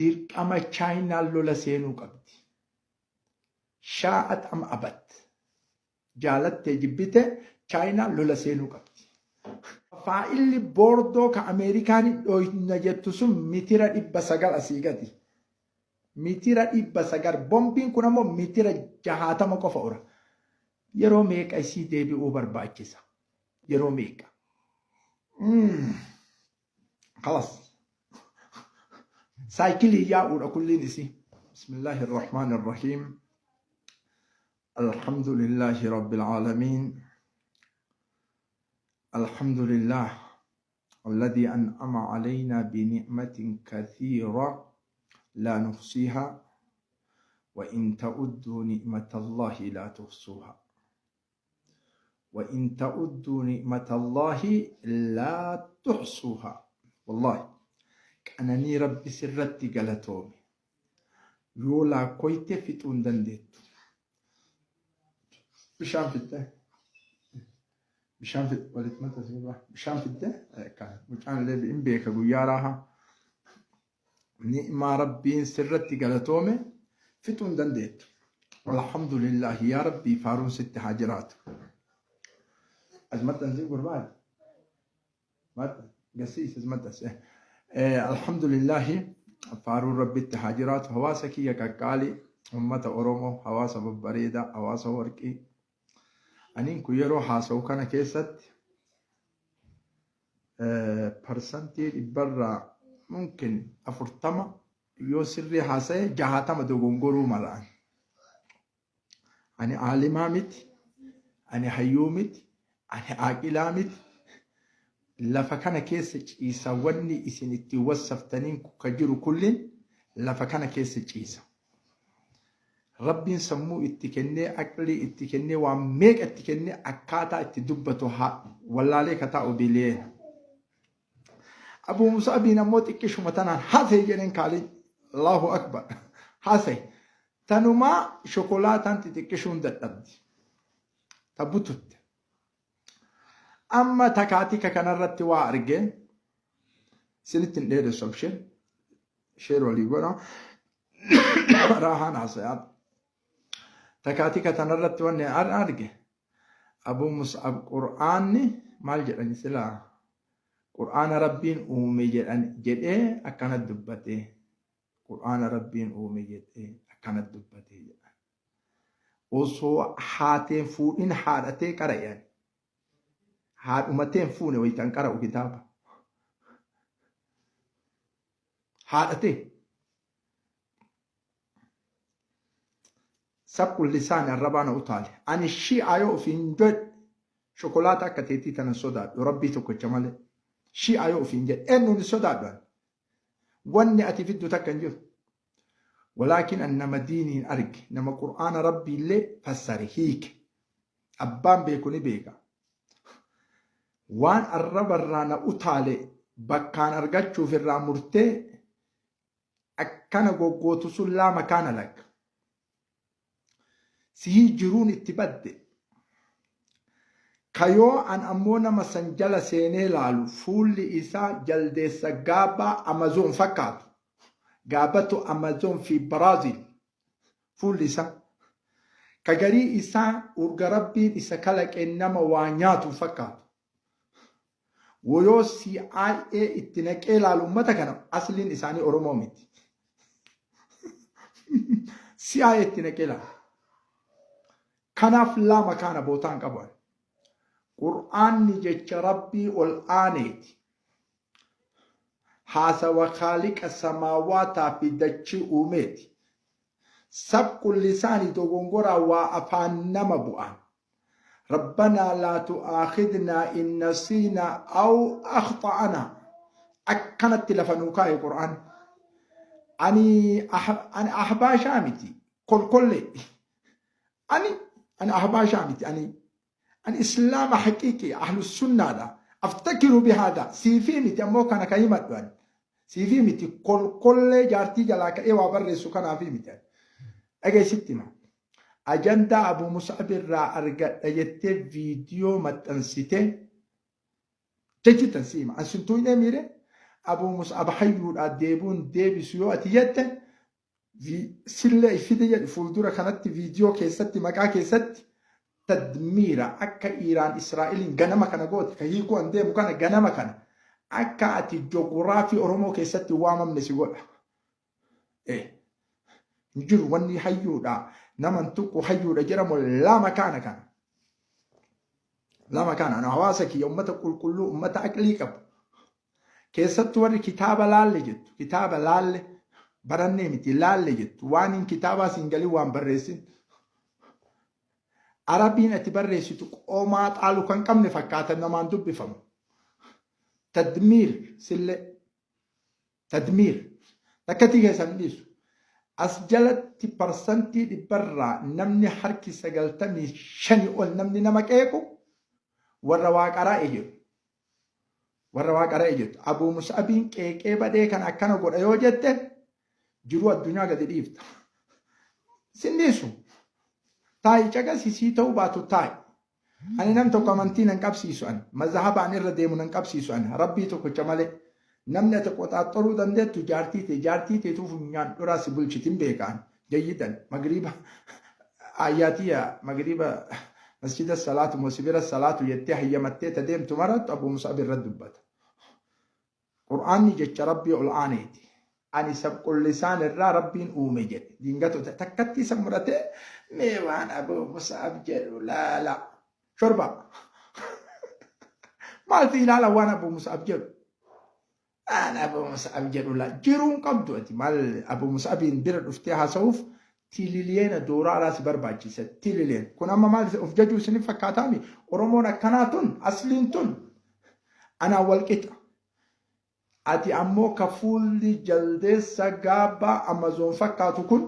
Dirqama Chaayinaan lola seenuu qabdi. Shaa'at am abat. Jaalattee jibbite Chaayinaan lola seenuu qabdi. Faa'illi boordoo ka Ameerikaan hin dhooyna jettu sun mitira 900 asii gadi. Mitira 900 bombiin kun ammoo mitira 60 qofa ura. Yeroo meeqa isii deebi'uu barbaachisa? Yeroo meeqa? Kalas. Saayikilii yaa'uudha kulliin isii. Bismillaahi irrahmaani irrahiim. Alhamdulillaahi rabbil aalamiin. Alhamdulillah alladhi an'ama alaynaa bini'matin kathiira laa nuhsiihaa wa in ta'udduu ni'matallahi laa tuhsuuhaa. Wa in ta'udduu ni'matallahi laa tuhsuuhaa. Wallahi qananii Rabbi sirratti galatoome yoo laakkoyte fixuu hin dandeettu. Bishaan fidde. Bishaan fidde walitti maxxansi bishaan fidde mucaan illee hin beeka guyyaa raahaa. Ni'maa Rabbiin sirratti galatoome fixuu hin dandeettu. Alhamdulillahi yaa Rabbii faaruun sitti haa jiraatu. As maxxansii gurbaan. Gasiis as maxxansi. Alhamdulillahi faaruun Rabbitti haa jiraatu. Hawaasa kiyya qaqqaalii uummata Oromoo hawaasa babbareedaa hawaasa warqii. Aniin kun yeroo haasa'u kana keessatti parsantii dhibbarraa mumkin 40 yoo sirrii haasa'e 60 dogongoruu mala. Ani aalimaa miti, ani hayyuu miti, ani aaqilaa miti. Lafa kana keessa ciisa wanni isin ittiin wassaftaniin ka jiru kulliin lafa kana keessa ciisa. Rabbiin sammuu itti kennee, aqlii itti kennee, waan meeqa itti kennee akkaataa itti dubbatu haa wallaalee ka taa'u biliyeena. Abuu Musaabiin ammoo xiqqishuma tanaan haasa'e jedheen kaaliin Allahu Akbar haasa'e. Tanumaa shokolaataan xixiqqishuun dadhabdi. Ta bututte. Amma takaatika kanarratti waa argee isinitti hin dheeressu abshee. Sheer walii godha. Raahaan haasayaa. Takaatika tanarratti wanni arge Abuu Mus'ab Qur'aanni maal jedhani silaa Qur'aana Rabbiin uume jedhan jedhee akkana dubbate. Qur'aana Rabbiin uume jedhee akkana dubbate jedhan. Osoo haateen fuudhin haadhatee qara'e ani. Haadhumateen fuune wayitan qara'u kitaaba. Haadhatee. Sabqul lisaani arrabaa na utaale. Ani shi'aa yoo ofiin jedhe shokolaata akka teetii tana sodaadhu rabbii tokkicha malee. Shi'aa yoo ofiin jedhe eenyuun hin sodaadhu ani. Wanni ati fiddu takka hin jiru. Walaakin an nama diiniin arge nama qur'aana rabbiillee fassare hiike. Abbaan beeku ni beeka. Waan arrabarraa na utaale bakkaan argachuuf irraa murtee akkana goggootu sun laa makaana lak. Sihii jiruun itti badde. Kayoo an ammoo nama san jala seenee laalu fuulli isaa jaldeessa gaabaa Amazoon fakkaatu. Gaabatu Amazoon fi Biraazil. Fuulli isaa. Ka garii isaa urga Rabbiin isa kalaqeen nama waa nyaatu hin fakkaatu. Woyoo CIA itti naqee laalu ummata kana asliin isaanii Oromoo miti. CIA itti naqee laalu. Kanaaf laa makaana bootaan qabu. Qur'aanni jecha Rabbii ol aaneeti. Haasawa Khaaliqa samaawaataa fi dachii uumeeti. Sabqu lisaani dogongoraa waa afaan nama bu'an. Rabbanaa laa tu'aakhidnaa in nasiinaa aw akhta'anaa. Akkanatti lafa nuu kaa'e Qur'aan. Ani ani ahbaashaa miti kolkollee. Ani ani ahbaashaa miti ani Ani islaama haqiiqii ahlu sunnaadha. Aftakiru bihaada siifii miti ammoo kana ka himadhu ani. Siifii miti kolkollee jaartii jalaa ka'ee waa barreessu kanaafii miti ani. Dhageessitti hima. Ajandaa Abu Mus'ab irraa argadha jettee viidiyoo maxxansitee jechittan si hima. An sin tuuynee miire. Abuu Mus'ab hayyuudhaa deebuun deebisu yoo ati jette sillee fide jedhu fuuldura kanatti viidiyoo keessatti maqaa keessatti tadmiira akka Iiraan Israa'eliin ganama kana goote ka hiikuu an deemu kana ganama kana akka ati joguraafii Oromoo keessatti waamamne si godha. Eh, hin jiru wanni hayyuudha naman tuqu hayyuudha jedhamu lama kana kana. Lama kana ana hawaasa kiyya ummata qulqulluu ummata aqlii qabu. Keessattuu warri kitaaba laalle jettu kitaaba laalle barannee miti laalle jettu waan hin kitaabaa siin galin waan barreessin. Arabiin ati barreessitu qomaa xaalu kan qabne fakkaata namaan dubbifamu. Tadmiir sillee Tadmiir. Takkatii keessan hin dhiisu. As jalatti parsantii dhibbarraa namni harki 95 ol namni nama qeequ warra waa qara'e jedhu. Warra waa qara'e jettu. Abuu Mus'abiin qeeqee badee kan akkana godha yoo jette jiruu addunyaa gadi dhiifta. Sin dhiisu. Taa'i caqasi sii ta'uu baatu taa'i. Ani nam tokko amantii nan qabsiisu ani. Mazahaba ani irra deemu nan qabsiisu ani. Rabbii tokkicha malee. Namni ati qoxaaxxoruu dandeettu jaartii tee jaartii teetuu funyaan dhuraa si bulchitin beeka ani. Jayyidan magriiba ayyaatiya magriiba masjida salaatu moo sibira salaatu jettee hayyamattee ta deemtu marattu Abu Mus'ab irra dubbata. Qur'aanni jecha Rabbii ol aaneeti. Ani sabqullisaan irraa Rabbiin uume jedhe. Diingato takkatti isa murate mee waan Abuu Mus'ab jedhu laala. Shorba. Maaltu ilaala waan Abuu Mus'ab jedhu? Waan Abuu Mus'ab jedhu laala. Jiruun qabdu ati maal Abuu Mus'abiin bira dhuftee haasa'uuf tililiyeena dooraaraa si barbaachisa. Tililiyeen. Kun amma maal of jajuu isinif fakkaataami? Oromoon akkanaa tun asliin tun anaan wal qixa. Ati ammoo ka fuulli jaldeessa gaabbaa Amazoon fakkaatu kun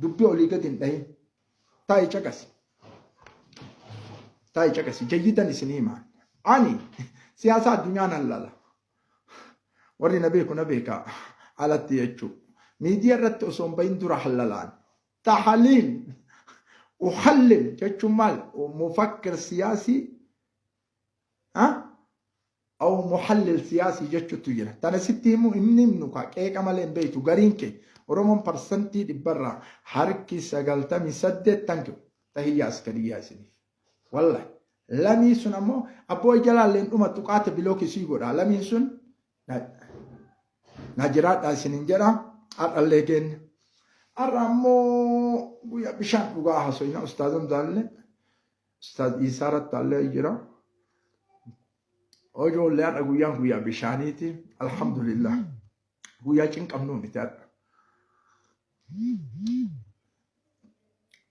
dubbii olii gadi hin dhahin. Taa'i caqasi. Taa'i caqasi. Jayyidan isin himaan. Ani siyaasa addunyaa nan lala. Warri na beeku na beeka alatti jechuu. Miidiyaa irratti osoo hin bahin dura hallalaan. Tahaliil. Uhallil jechuun maal? Mufakkir siyaasii aw muhallil siyaasii jechuutu jira. Tana sitti himu hin himnu ka qeeqa malee hin beektu gariin kee Oromoon parsantii dhibbarraa harki 98 thank you tahiyya askariyyaa isiniif. Wallahi lamii sun ammoo abboo jalaallee hin dhumattu qaata bilookii sii godha lamiin sun na jiraadhaa isiniin jedha har'allee keenya. Har'a ammoo guyyaa bishaan dhugaa haasofna ustaazan zaallee ustaaz Iisaa Rattaallee jira. Ijoollee har'a guyyaan guyyaa bishaaniiti. Alhamdulillah. Guyyaa cinqabnuu miti har'a.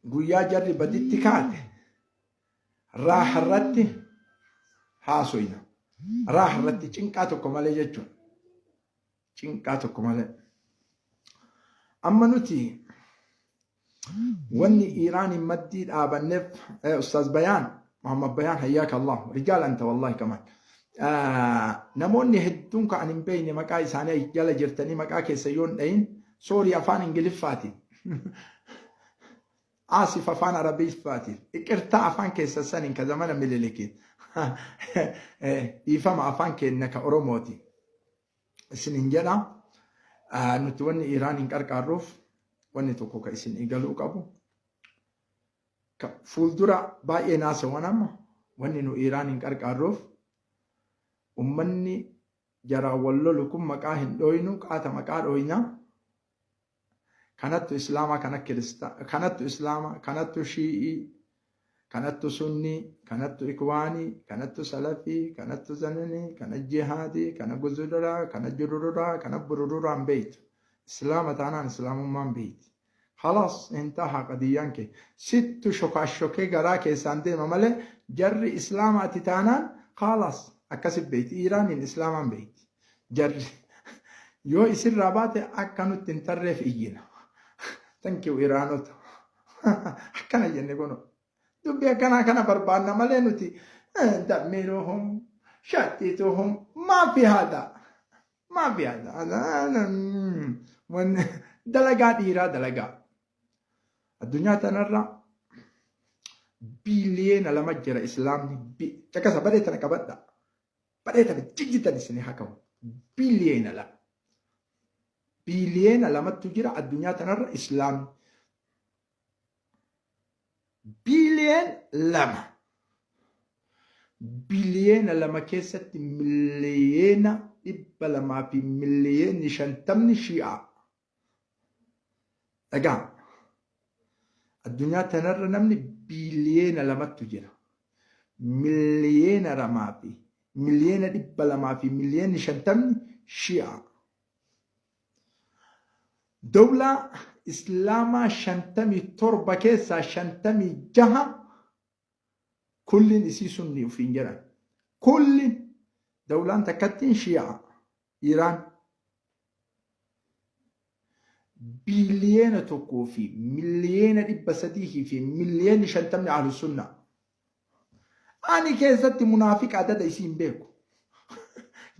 Guyyaa jarri baditti kaate raaha irratti haasoyna. Raaha irratti cinqaa tokko malee jechuudha. Cinqaa tokko malee. Amma nuti wanni Iiraaniin maddii dhaabanneef Ustaaz Bayaan Muhammad Bayaan hayyaaka Allah rijaal anta wallahi kamaan. Namoonni hedduun kan hin beekne maqaa isaanii jala jirtanii maqaa keessa yoo hin dhahin soorii afaan Ingiliffaatiin. Asif afaan Arabiffaatiin. Iqirtaa afaan keessa saniin ka zamana Minilikiin. Dhiifama afaan keenya ka Oromooti. Isinin jedha. Nuti wanni Iraan hin qarqaarruuf wanni tokko ka isin eegaluu qabu. Fuuldura baay'ee naasawan amma wanni nu Iraan hin qarqaarruuf ummanni jaraan wal lolu kun maqaa hin dhooynu qaata maqaa dhooyna. Kanattu islaamaa kana kirista kanattu islaama kanattu shii'ii kanattu sunnii kanattu ikwaanii kanattu salafii kanattu zananii kana jihaadii kana guzuduraa kana jurururaa kana burururaa hin beeytu. Islaama taanaan islaamummaan beeyti. Khalaas intaha qadiyyaan kee. Sittu shokaashokee garaa keessaan deema malee jarri islaamaati taanaan khalaas akkasi beeyti. Iiraaniin islaamaan beeyti. Jarri yoo isirraa baate akka nutti hin tarreef iyyina. Thank you Iraanota. Akkana jenne kunoo. Dubbii akkanaa kana barbaanna malee nuti dammiruhum shattituhum maa fi haadha. Maa fi haadha. Dalagaa dhiiraa dalagaa. Addunyaa tanarra biiliyeena 2 jira islaamni. Caqasa badee tana qabadha. Badee tana jijjitan isinii hakamu. Biliyeena 2. Biliyeena 2tu jira addunyaa tanarra islaamni. Biliyeen 2. Biliyeena 2 keessatti 250,000,000 shi'aa. Dhagaa. Addunyaa tanarra namni biliyeena 2tu jira. 250,000,000 shi'aa. Dawlaa Islaamaa 57 keessaa 56 kulliin isii sunni ufiin jedhan. Kulliin dawlaan takkattiin shi'aa. Iraan 1,350,000,000 ahlusunnaa. Ani keessatti munaafiqa adada isii hin beeku.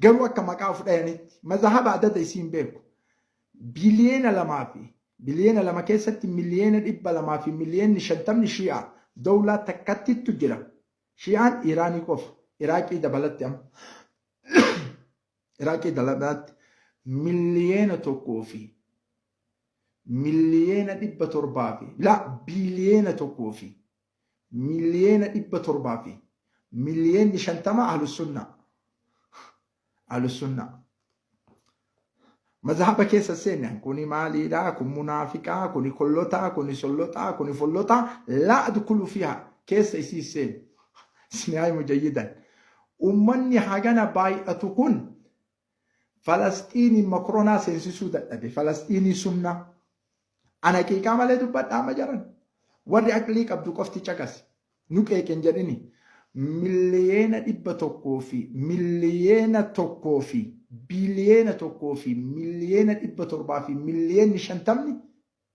Garuu akka maqaa of dhayanitti mazahaba adada isii hin beeku. Biliyeena 2 fi biliyeena 2 keessatti 250,000,000 shi'aa dawlaa takkatittu jira. Shi'aan Iraanii qofa. Iraaqii dabalatti amma. Iraaqii dabalatti 1,700,000 fi la 1,750,000,000 ahlusunnaa. Ahlusunnaa. Mazhaba keessa seenne kuni maaliidha, kun munaafiqaa, kuni kollotaa, kuni sollotaa, kuni follotaa, laa adkulu fiha keessa isii seenu. Isin haa himu jayyidan. Ummanni hagana baay'atu kun Falasxiiniin makronaa seensisuu dadhabe. Falasxiinii sunnaa. Ana qiiqaa malee dubbadha amma jaran. Warri aqlii qabdu qofti caqasi. Nu qeeqen jedhini. 100,000,000 fi 1,000,000 fi 1,750,000,000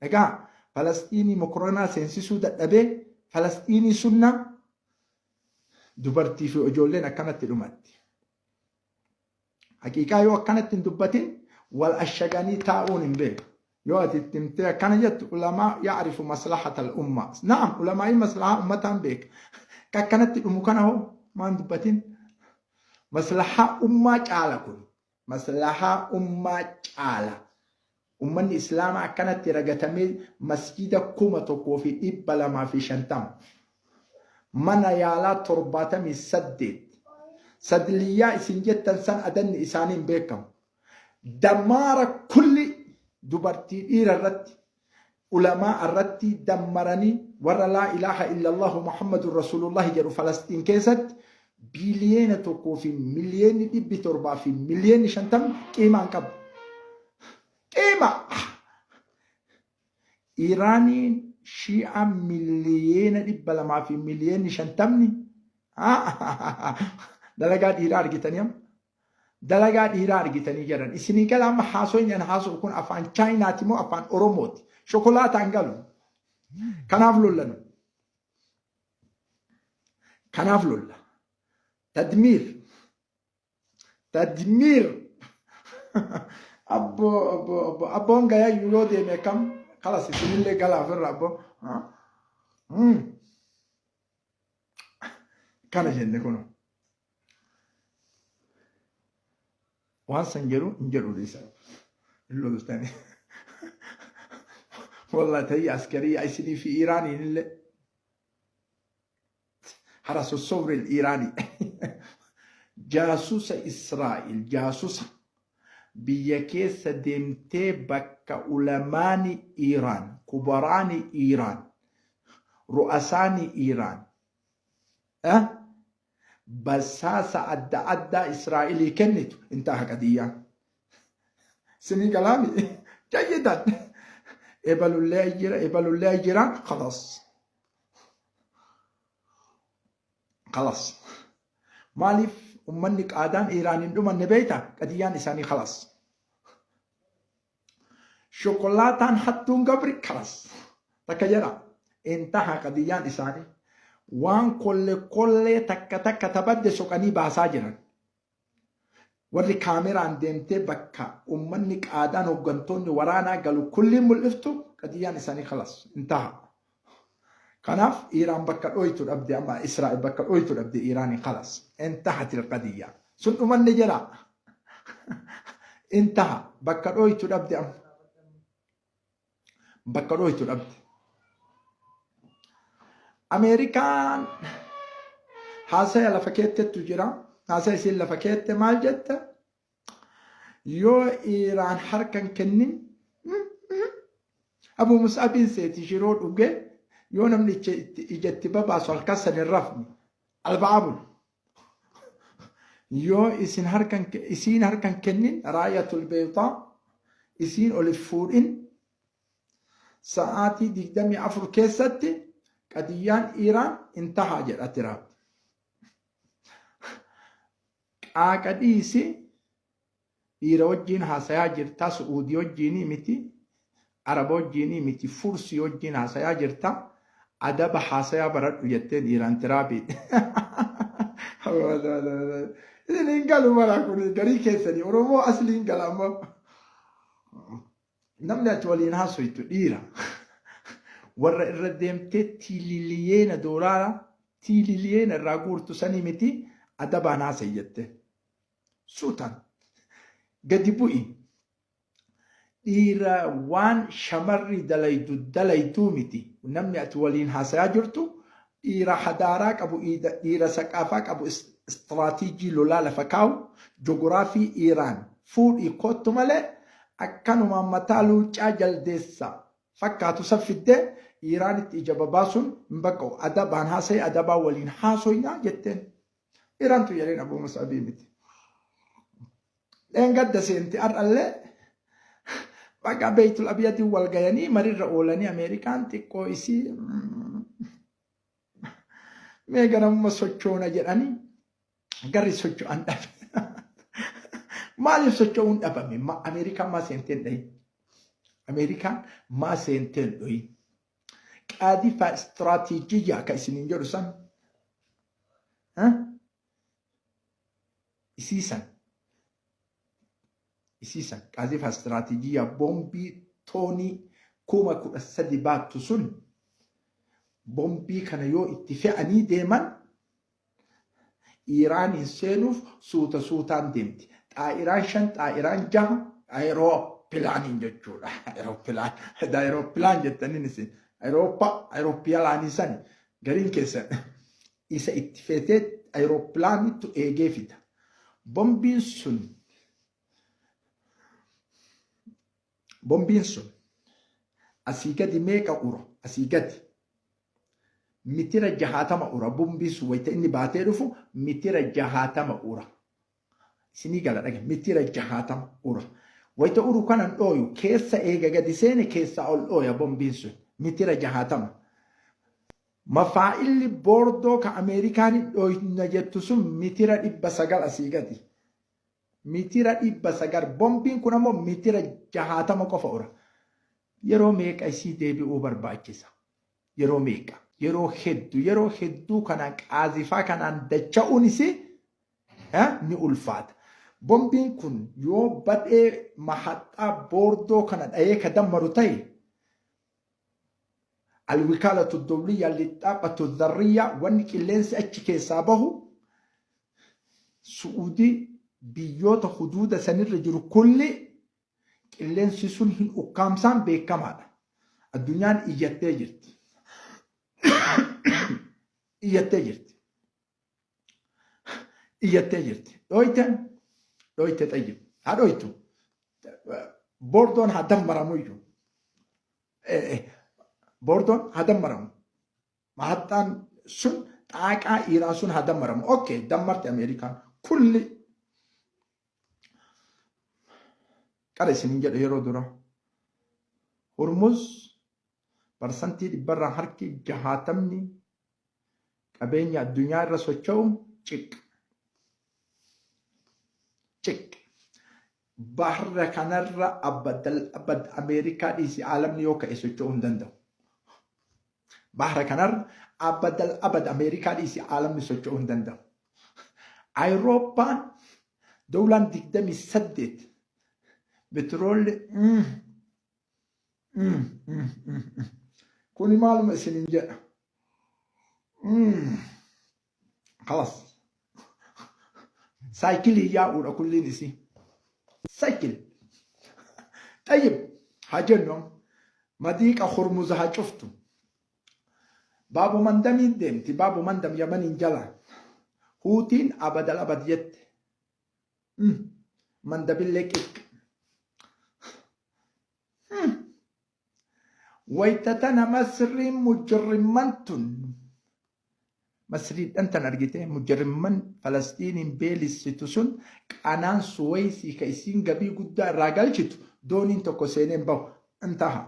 dhagaa Falasxiinii mokronaa seensisuu dadhabee Falasxiinii sunnaa dubartii fi ijoolleen akkanatti dhumatti. Haqiiqaa yoo akkanatti hin dubbatin wal ashaganii taa'uun hin beeku. Yoo ati itti himtee akkana jettu ulamaa ya'rifu maslahata al-umma. Na'am ulamaa'ii maslahaa ummataan beeka. Ka akkanatti dhumu kana hoo maan dubbatin? Maslahaa ummaa caala kun. Maslahaa ummaa caala. Ummanni Islaamaa akkanatti ragatamee masjida 1250. Mana yaalaa 78. Sadliyyaa isin jettan san adanni isaanii hin beekamu. Damaara kulli dubartii dhiira irratti ulamaa irratti dammaranii warra laa ilaaha illallahu Muhammadun Rasuulullahi jedhu Falasxiin keessatti 1,750,000,000 qiimaa hin qabu. Qiima! Iraaniin shii'aa 250,000,000 dalagaa dhiiraa argitanii amma. Dalagaa dhiiraa argitanii jedhan. Isinii gala amma haasoyni an haasa'u kun afaan Chaayinaati moo afaan Oromooti? Shokolaataan galu. Kanaaf lolla nu. Kanaaf lolla. Tadmiir. Tadmiir. Abbo abbo abbo abboon gayayyuu yoo deeme akkam kalas isinillee galaa ofirra abbo. Kana jenne kunoo. Waan san jedhu hin jedhu dhiisa. Hin loltani. Wallah ta'ii askarii isinii fi Iraaniin illee. Harasu sovereign Iraanii. Jaasusa Israa'el jaasusa biyya keessa deemtee bakka ulamaani Iraan, kubaraani Iraan, ru'asaani Iraan, basaasa adda addaa Israa'elii kennitu intaha qadiyyaan. Sinii galaami jayyidan. Ebalullee jira ebalullee jira khalas. Khalas. Maaliif ummanni qaadaan Iraan hin dhumanne beekta? Qadiyyaan isaanii khalas. Shokolaataan hattuun gabri kalas. Takka jedha. Intaha qadiyyaan isaanii. Waan kolle kollee takka takka tabadde soqanii baasaa jiran. Warri kaameraan deemtee bakka ummanni qaadaan hooggantoonni waraanaa galu kulliin mul'iftu qadiyyaan isaanii kalas. Intaha. Kanaaf Iiraan bakka dhooytu dhabde amma Israa'el bakka dhooytu dhabde Iiraanii kalas. Intahatil qadiyyaa. Sun dhumanne jedha. Intaha bakka dhooytu dhabde amma. Bakka dhooytu dhabde. Ameerikaan haasaya lafa keettettu jira. Haasaya isiin lafa keette maal jette? Yoo Iiraan harka hin kennin Abu Mus'abiin seeti shiroo dhuge yoo namni ija itti babaasu halkan san hin rafne alba'aa bulu. Yoo isin harkan isiin harkan kennin raayatul beeydaa isiin ol hin fuudhin sa'aatii 24 keessatti qadiyyaan Iiraan hin tahaa jedha Tiraamp. Qaaqa dhiisi dhiira wajjiin haasayaa jirta su'uudii wajjiinii miti araba wajjiinii miti fursii wajjiin haasayaa jirta adaba haasayaa baradhu jetteen dhiiraan tiraabiin. Isin hin galu bara kun garii keessanii Oromoo asli hin gala ammoo. Namni ati waliin haasoytu dhiira warra irra deemtee tiililiyeena doolaara tiililiyeena irraa guurtu sanii miti adabaan haasayi jette. Suutaan gadi bu'i. Dhiira waan shamarri dalaydu dalayduu miti. Namni ati waliin haasayaa jirtu dhiira hadaaraa qabu, dhiira saqaafaa qabu, istiraatiijii lolaa lafa kaa'u, joguraafii Iiraan fuudhii koottu malee akkanumaan mataa luuccaa jaldeessa fakkaatu san fiddee Iiraanitti ija babaasuun hin baqqa'u. Adabaan haasa'i, adabaan waliin haasoynaa jetteen. Iiraantu jedheen Abuu Mus'abii miti. Dheengadda seenti har'allee baqa Beeytul Abyadiin wal gayanii marirra oolanii Ameerikaan xiqqoo isii mee ganamuma sochoona jedhanii garri socho'an dhabe. Maaliif socho'uun dhabame? Ameerikaan maa seenteen dhahin? Ameerikaan maa seenteen dhohin? Qaadifaa istiraatiijiyyaa ka isiniin jedhu san isii san isii san qaadifaa istiraatiijiyyaa boombii toonii 13,000 baattu sun boombii kana yoo itti fe'anii deeman Iiraaniin seenuuf suuta suutaan deemti. Xaa'iraan shan, xaa'iraan jaha, ayiroopilaaniin jechuudha. Ayiroopilaan, ayiroopilaan jettaniin isin. Ayirooppaa, ayiroopilaanii sani gariin keessan isa itti feetee ayiroopilaanittu eegee fida. Bombiin sun Bombiin sun asii gadi meeqa ura? Asii gadi mitira jahaatama ura. Bombiin sun wayita inni baatee dhufu mitira jahaatama ura. Isinii gala dhage mitira jahaatama ura. Wayita uru kanan dhooyu keessa eega gadi seene keessaa ol dhooya bombiin sun mitira jahaatama. Mafaa'illi boordoo ka Ameerikaan hin dhooyna jettu sun mitira 900 asii gadi. Mitira 900 bombiin kun ammoo mitira jahaatama qofa ura. Yeroo meeqa isii deebi'uu barbaachisa? Yeroo meeqa? Yeroo heddu yeroo hedduu kanaan qaazifaa kanaan dacha'uun isii ni ulfaata. Bombiin kun yoo badhee mahaxxaa boordoo kana dhayee ka dammaru ta'e alwikaalatu dawliyya lixaaqatu dharriyya wanni qilleensi achi keessaa bahu Su'uudii biyyoota huduuda sanirra jiru kulli qilleensi sun hin ukkaamsaan beekamaadha. Addunyaan iyyattee jirti. Iyyattee jirti. Iyyattee jirti. Dhooyte dhooyte xayyib. Haa dhooytu. Boordoon haa dammaramuyyuu. Boordoon haa dammaramu. Mahaxxaan sun xaaqaa Iiraan sun haa dammaramu. Okay, dammarte Ameerikaan. Kulli qara isinin jedhe yeroo dura. Hormuz parsantii dhibbarraa harki jahaatamni qabeenya addunyaa irra socho'u ciq. Ciq. Bahra kanarra abadal abad Ameerikaa dhiisi aalamni yoo ka'e socho'uu hin danda'u. Bahra kanarra abadal abad Ameerikaa dhiisi aalamni socho'uu hin danda'u. Ayirooppaan dowlaan 28 betiroolli kuni maaluma isinin jedha. Kalas. Saayikilii yaa'uudha kulliin isii. Sajjil. Xayyib haa jennu amma. Madiiqa Hormuza haa cuftu. Baabu Mandamiin deemti. Baabu Mandam Yamaniin jalaan. Huutiin abadal abad jette. Mandabillee qiq. Wayta tana Masriin mujrimman tun Masriidhan tan argite mujrimman Falastiiniin beelissitu sun qanaan Suweysii ka isiin gabii guddaa irraa galchitu dooniin tokko seenee hin bahu. Intaha.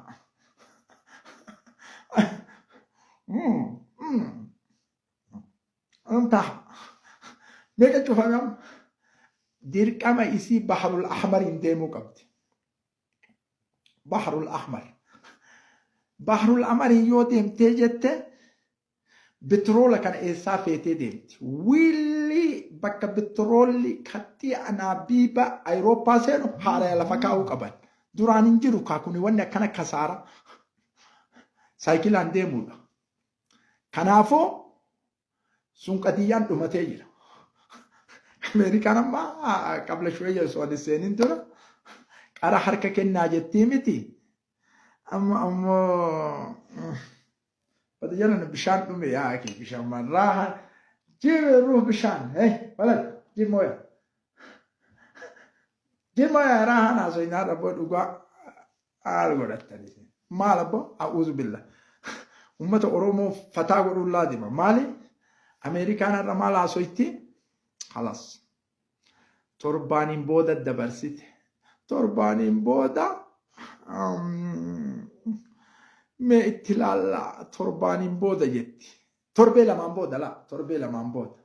Intaha. Meeqa cufame amma? Dirqama isii Bahrul Ahmariin deemuu qabdi. Bahrul Ahmar. Bahrul Ahmariin yoo deemtee jette bitiroola kana eessaa feetee deemti? Wiilli bakka bitiroolli kaxxii anaabiiba Ayirooppaa seenu haaraya lafa kaa'uu qaban. Duraan hin jiru kaa kuni wanni akkana kasaara. Saayikilaan deemuudha. Kanaafuu sun qadiyyaan dhumatee jira. Ameerikaan amma qabla shuwayya osoo hin seenin dura qara harka kennaa jettii miti. Amma ammoo bada jalan bishaan dhume yaa akii bishaan marraa jibe ruh bishaan hey balad jib mooya jib mooya raahaan haasofnaa dhaboo dhugaa maal godhattani maal abbo a'uuzu billah ummata Oromoo fataa godhuun laazima maali Ameerikaan har'a maal haasoyti halas Torbaaniin booda dabarsite. Torbaaniin booda mee itti ilaallaa torbaaniin booda jetti. Torbee lamaan booda laa torbee lamaan booda.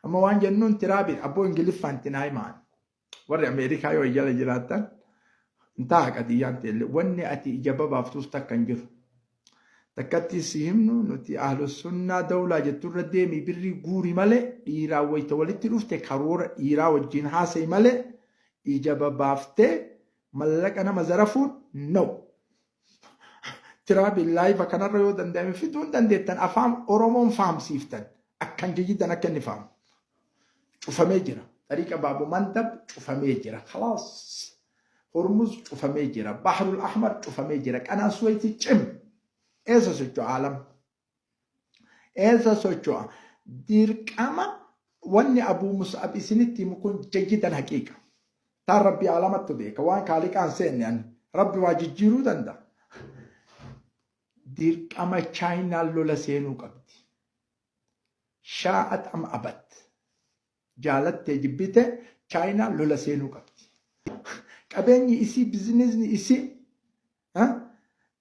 Amma waan jennuun tiraabiin abboo Ingiliffaan itti naa himaan. Warri Ameerikaa yoo jala jiraattan intaa qadiyyaan teelle wanni ati ija babaaftuus takka hin jiru. Takkatti si himnu nuti ahlusunnaa dawlaa jetturra deemi birrii guuri malee dhiiraa wayita walitti dhufte karoora dhiiraa wajjin haasa'i malee ija babaaftee mallaqa nama zarafuun no. Tiraabiin laayiva kanarra yoo danda'ame fiduu hin dandeettan afaan Oromoon fahamsiiftan akkan jijjiitan akka inni fahamu. Cufamee jira. Xariiqa Baabu Mandab cufamee jira. Khalaas. Hormuz cufamee jira. Bahrul Ahmar cufamee jira. Qanaan Suweetii cim. Eessa socho'a alam? Eessa socho'a? Dirqama wanni Abuu Mus'ab isinitti himu kun jayyidan haqiiqa. Taan Rabbi alamattu beeka. Waan kaaliqaan seenne ani. Rabbi waa jijjiiruu danda'a. Dirqama Chaayinaan lola seenuu qabdi. Shaa'at am abat. Jaalattee jibbite Chaayinaan lola seenuu qabdi. Qabeenyi isii bizinisni isii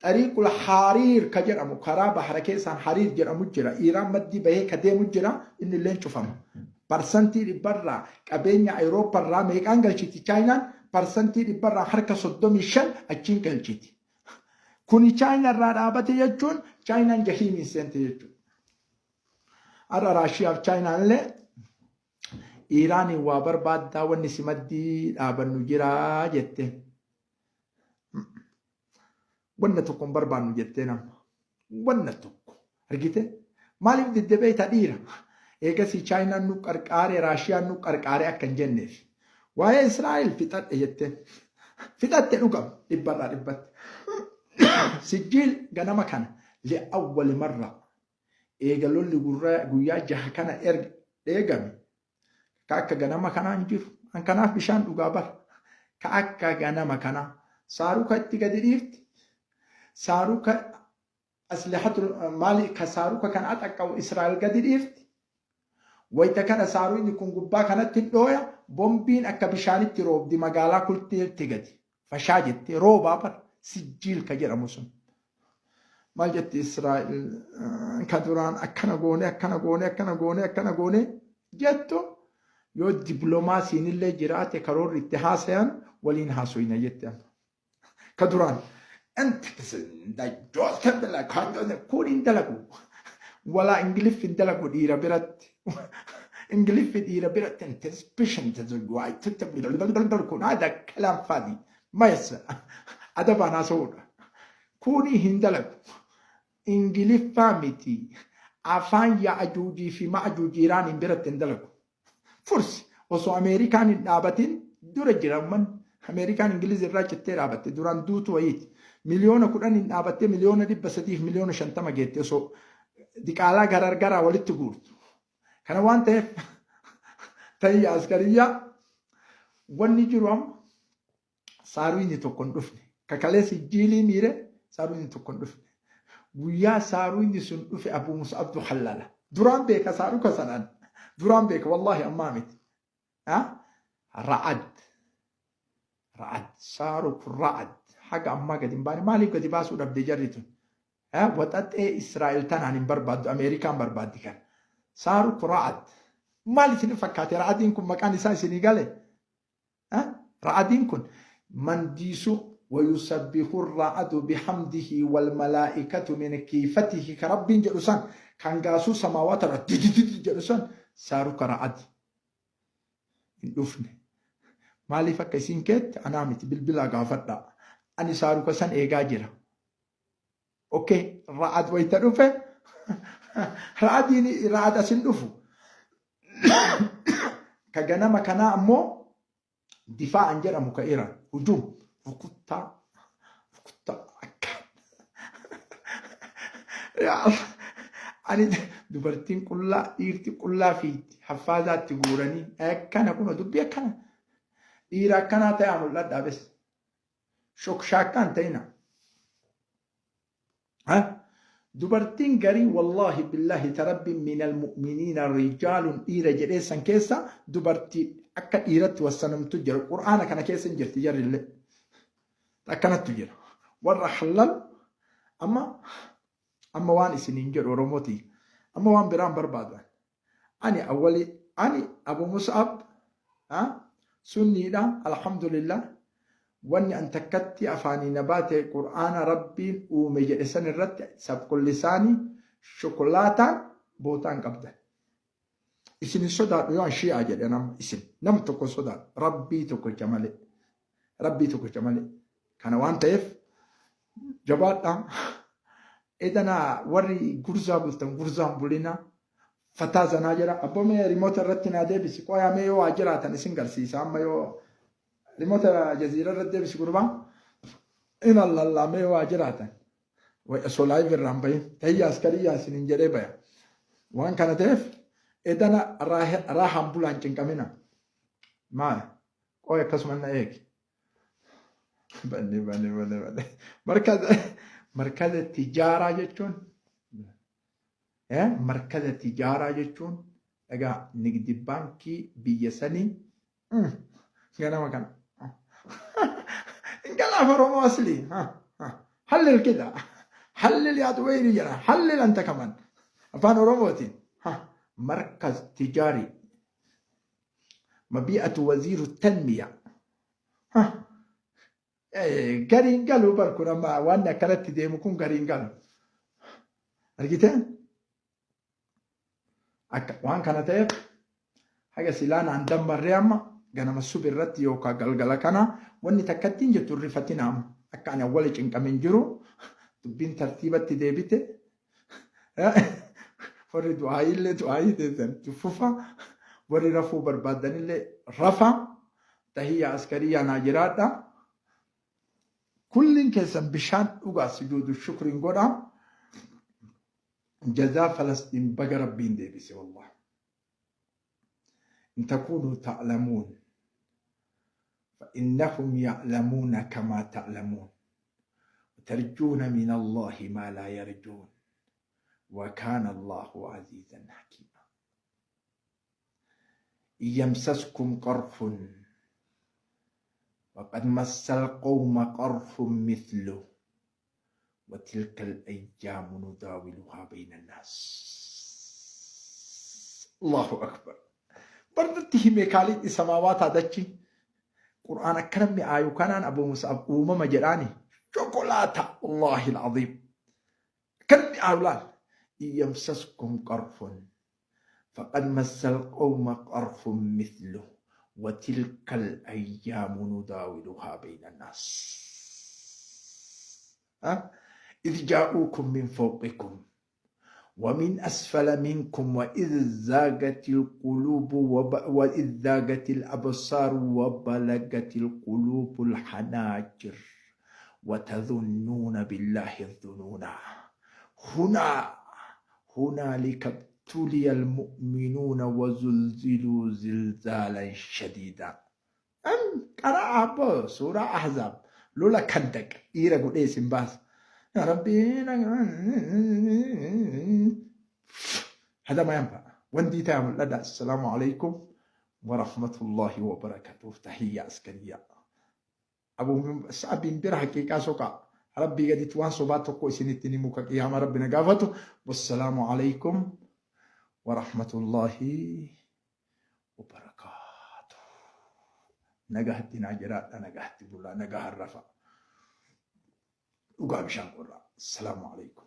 xariiqul hariir ka jedhamu karaa bahara keessaan hariir jedhamu jira. Iiraan maddii bahee ka deemu jira inni illee cufama. Parsantii dhibbarraa qabeenya Awurooppaarraa meeqaan galchiti Chaayinaan parsantii dhibbarraa harka 35 achiin galchiti. Kuni Chaayinaarraa dhaabate jechuun Chaayinaan jahiimiin seente jechuudha. Har'a Raashiyaaf Chaayinaan illee Iiraaniin waa barbaaddaa wanni si maddii dhaabannu jira jette. Wanna tokko hin barbaannu jettee nama. Wanna tokko. Argite? Maaliif didde beekta dhiira? Eegasii Chaayinaan nu qarqaare Raashiyaan nu qarqaare akka hin jenneef. Waa'ee Israa'el fixadhe jetteen. Fixatte dhugam dhibbarraa dhibbatti. Sijjiil ganama kana li'awwali marra eega lolli guyyaa jaha kana eegame ka akka ganama kanaa hin jiru. An kanaaf bishaan dhugaa bara. Ka akka ganama kanaa saaruka itti gadi dhiifti. Saaruka aslihatu maali ka saaruka kana axaqqa'u Israa'el gadi dhiifti. Wayita kana saaruyni kun gubbaa kanatti hin dhooya bombiin akka bishaanitti roobdi magaalaa kulteetti gadi. Fashaa jettee roobaa bara sijjiil ka jedhamu sun. Maal jetti Israa'el ka duraan akkana goone akkana goone akkana goone akkana goone jettu yoo dippiloomaasiin illee jiraate karoorri itti haasayan waliin haasoyna jette amma. Ka duraan kun hin dalagu. Walaa Ingiliffi hin dalagu dhiira biratti. Ingiliffi dhiira biratti kun haada kalaan faadii. Mayessa adabaan haasa'uudha. Kuni hin dalagu. Ingiliffaa miti. Afaan Ya'ajuujii fi Ma'ajuuj Iraaniin biratti hin dalagu. Fursi osoo Ameerikaan hin dhaabatin Dura jira ummanni. Ameerikaan Ingiliz irraa cittee dhaabatte duraan duutu wayiiti. 10,000,000 dhaabattee 350,000,000 geette osoo diqaalaa garargaraa walitti guurtu. Kana waan ta'eef tahiyya askariyyaa wanni jiru amma saaruuyni tokko hin dhufne. Kakaleessi jiilii miire saaruuyni tokko hin dhufne. Guyyaa saaruuyni sun dhufe Abuu Mus'abdu hallala. Duraan beeka saaruka sanaan. Duraan beeka wallaahi ammaa miti. Ra'ad. Ra'ad. Saaruk ra'ad. Haga ammaa gadi hin baane maaliif gadi baasuu dhabde jarri tun? Waxaxee Israa'el tanaan hin barbaaddu Ameerikaan barbaaddi kana. Saaruk ra'ad. Maal isin fakkaate ra'adiin kun maqaan isaa isinii gale? Ra'adiin kun mandiisuu wayusabbihu ra'adu bihamdihi wal malaa'ikatu min kiifatihi ka rabbiin jedhu san kan gaasuu samaawaata irra didididi jedhu san saaruka ra'adi hin dhufne. Maaliif akka isin keette anaa miti bilbilaa gaafadhaa. Ani saaruka san eegaa jira. Okay, ra'ad wayita dhufe ra'adiin ra'ad asin dhufu. Ka ganama kanaa ammoo difaa'an jedhamu ka Iraan hujum rukuttaa rukuttaa akka yaa Allah ani dubartiin qullaa dhiirti qullaa fiitti haffaazaatti guuranii akkana kun dubbii akkana dhiira akkanaa ta'aa mul'adhaa bes Shokshaakkaa hin ta'ina. Dubartiin garii wallaahi billaahi tarabbi minal mu'miniina rijaalun dhiira jedhee san keessa dubartii akka dhiiratti wassanamtu jira. Qur'aana kana keessa hin jirti jarrillee. Akkanattu jira. Warra halal amma amma waan isiniin jedhu Oromooti. Amma waan biraan barbaadan. Ani awwali ani Abu Mus'ab sunniidha alhamdulillah wanni an takkatti afaanii na baate qur'aana rabbiin uume jedhe san irratti sabqullisaanii shokolaataan bootaa hin qabdan. Isin hin sodaadhu yoo an shi'aa jedhe nama isin nam tokko hin sodaadhu rabbii tokkicha malee rabbii tokkicha malee kana waan ta'eef jabaadhaa edana warri gurzaa bultan gurzaan bulinaa Fataa zanaa jira. Abboo mee remote irratti naa deebisi. Qoyaa mee yoo waa jiraatan isin garsiisa. Amma yoo remote jaziira irratti deebisi gurbaa. Ina lallaa mee yoo waa jiraatan. Way osoo live irraa hin bahin. Tahiyya askariyyaa isiniin jedhee baya. Waan kana ta'eef edana raahaan bulaan cinqamina. Maal? Qoy akkasuma na eegi. Banne banne banne banne. Markaza markaza tijaaraa jechuun Markaza tijaaraa jechuun dhagaa nigdi baankii biyya sanii ganama kana. Ingalaaf Oromoo aslii. Hallil kida. Hallil yaa Duweyri jedha. Hallil anta kaman. Afaan Oromootiin. Markaz tijaarii. Mabi'atu waziiru tanmiya. Gariin galu bar kun amma waan akkanatti deemu kun gariin galu. Argitee? Akka waan kana ta'eef haga silaa naan dammarree amma ganama subi irratti yookaan galgala kana wanni takkatti hin jettu rifatina amma akka ani awwala cinqame hin jiru dubbiin tartiibatti deebite warri du'aayiillee du'aayii teessan fufa warri rafuu barbaaddanillee rafa Tahiyya askariyyaa naa jiraadha. Kulliin keessan bishaan dhugaa sujuudu shukriin godha. Jazaa Falastiin baga rabbiin deebise wallah. In takuunuu ta'lamuun fa'innahum ya'lamuuna kamaa ta'lamuun. وترجون من الله ما لا يرجون وكان الله عزيزا حكيما يمسسكم قرح وقد مس القوم قرح مثله وتلك الأيام نداولها بين الناس الله أكبر برضو hime السماوات دچi qur'aan akkana mi'aayu kanaan abu mus'ab uumama jedhaani shokolaata wallahi al'aziim akkana mi'aayu laal yamsaskum qarfun faqad massal qawma qarfun mithlu wa tilka al-ayyaamu nudaawiluhaa bayna annaas idh jaa'uukum min fawqikum ومن أسفل منكم وإذ زاغت القلوب وإذ زاغت الأبصار وبلغت القلوب الحناجر وتظنون بالله الظنونا. هنا هنالك ابتلي المؤمنون وزلزلوا زلزالا شديدا. أم قرأ أبو سورة أحزاب لولا كندك إيرا قد إيه سنباس يا ربي. هذا ما ينفع وندي تعمل لدى. السلام عليكم ورحمة الله وبركاته. تحية عسكرية أبو أبي بير حقيقة سوكا ربي قد توان صبات tokko isinitti ni muka qiyaama rabbi na gaafatu. والسلام عليكم ورحمة الله وبركاته. Nagahatti naa jiraadha, nagahatti bulaa, nagahan rafa, dhugaa bishaan qorraa. السلام عليكم.